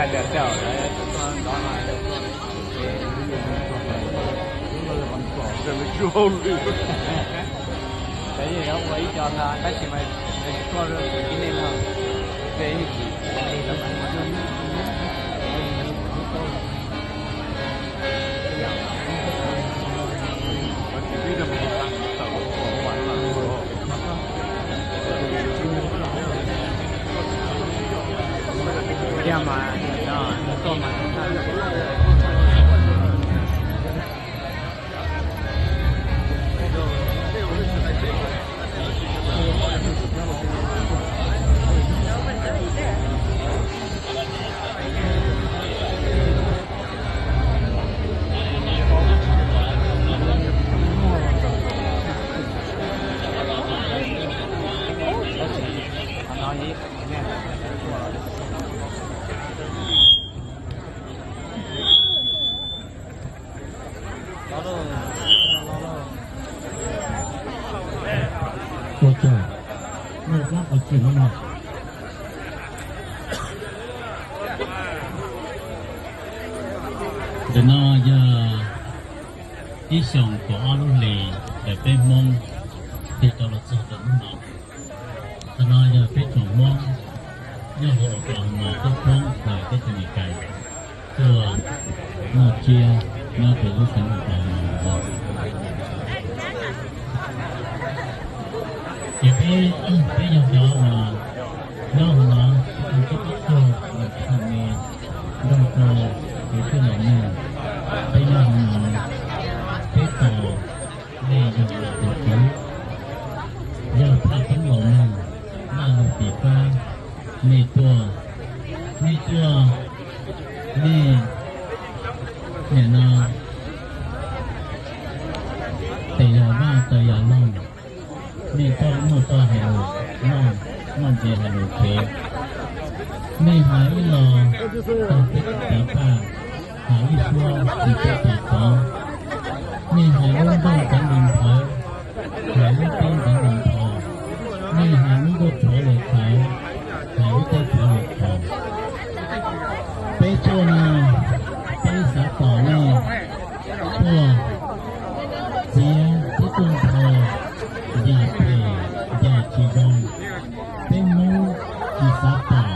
Tab sis mas ib co ntag tab sis mas kuj ib nej no, Ua cas, nej dab qhov twg no? Ntawm no yog ib xyoos kaum ob lub hlis ntawm peb Hmoob tig rau los txog rau hnub no. Qhov no yog peb tsoom Hmoob nyob hauv Oklahoma Toob Poob ntawm teb chaws Amelikas tuaj noj tsiab nyob rau lub xeev Oklahoma no. Ces peb, peb yog cov uas nyob hauv no, peb tub peb tog, thaum me nrog rau kev tij laus neeg, peb nyob hauv no, peb tos nej yog tus tswv, yog thaj tub laus neeg, Maj Lug Tis Fab, nej tuaj, nej tuaj, nej nim no tes yog Vaj taw yog Looj, nej tuaj muaj txoj hais lus Looj, muaj ntxiv hais lus Kev. Nej hais ib los tau peb tiv paj, hais ib suab tsis peb tiv tov. Nej hais lub npauj ntxeev li nphawv, hais lub teb ntxeev li nphos. Nej hais lub npauj rhov li qhawv, hais lub teb rhov li qhos. Peb tuaj no, peb xav pom nej tuaj txiav thiab tuaj nphau yam phem yam tsis zoo. Peb Hmoob tsis xav pom,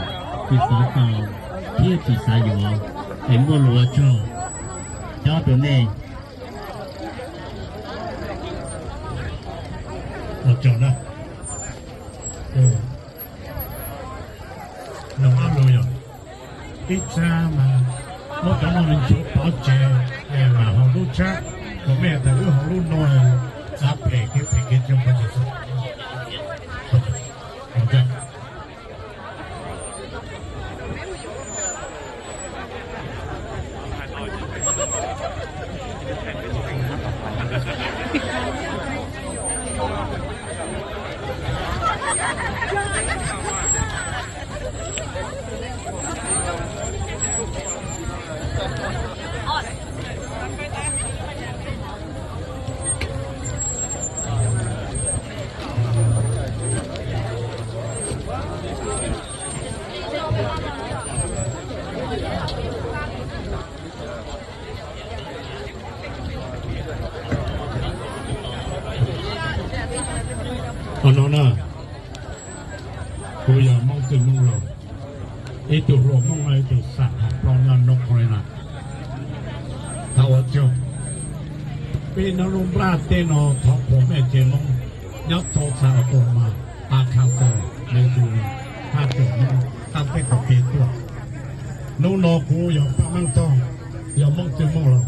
tsis xav tau, thiab tsis xav yuav. Es muaj lus ua tsaug, cob rau nej. Ua tsaug na. Nug ob lus yog, ib txhab mas muab cov no me ntsuav pov tseg, mam haus lub tshab, kom mej tas wb haus lub no, txav phem kev phem kev tsis zoo. Qhov no na, kuv yog Hmoob Txwj Hmoob Laug, ib tug hluas Hmoob no ib tug xam tham plaub nyob North Carolina. Thov ua tsaug. Peb nyob lub nplaj teb no thov pom mej tsev Hmoob nyob thoob txhab Oklahoma, Arkansas, Missouri, thaj chaw Hmoob thaj teb qaum kev tuaj. Hnub no kuv yog Paj Meej Tog, yog Hmoob Txwj Hmoob Laug.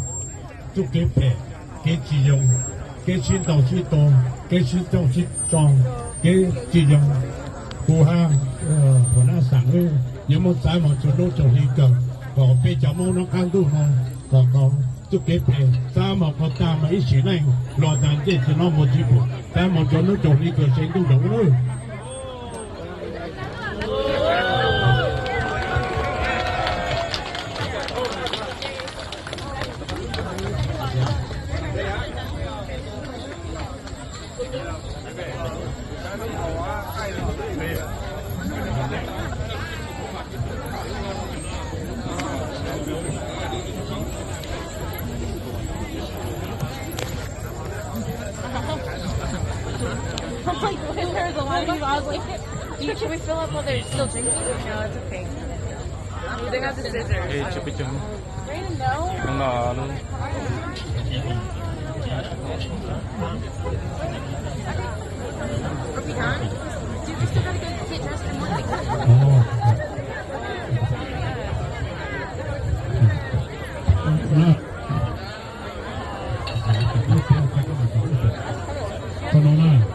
Txuj kev phem, kev tsis zoo, kev sib ntaus sib tua, kev sib coj sib tso, kev tsis zoo, kuv hab huas nab xaam wb yuav muab txav moog txug nub txug hli kawg, kom peb cov Moob nub qaab ntuj no kom txuj kev phem txav moog qaug taag mas ib sim neej los taag ncej tsi nub moog tsi pum, txav moog txug nub txug hli kawg se ntuj nrug wb. Can we fill up while they're still drinking? No, it's okay. They have the scissors. Ej, tsis peb caug no. Brandon, no. No, no, no. Are we done? Dude, we still gotta go get dressed in morning. Ov, no.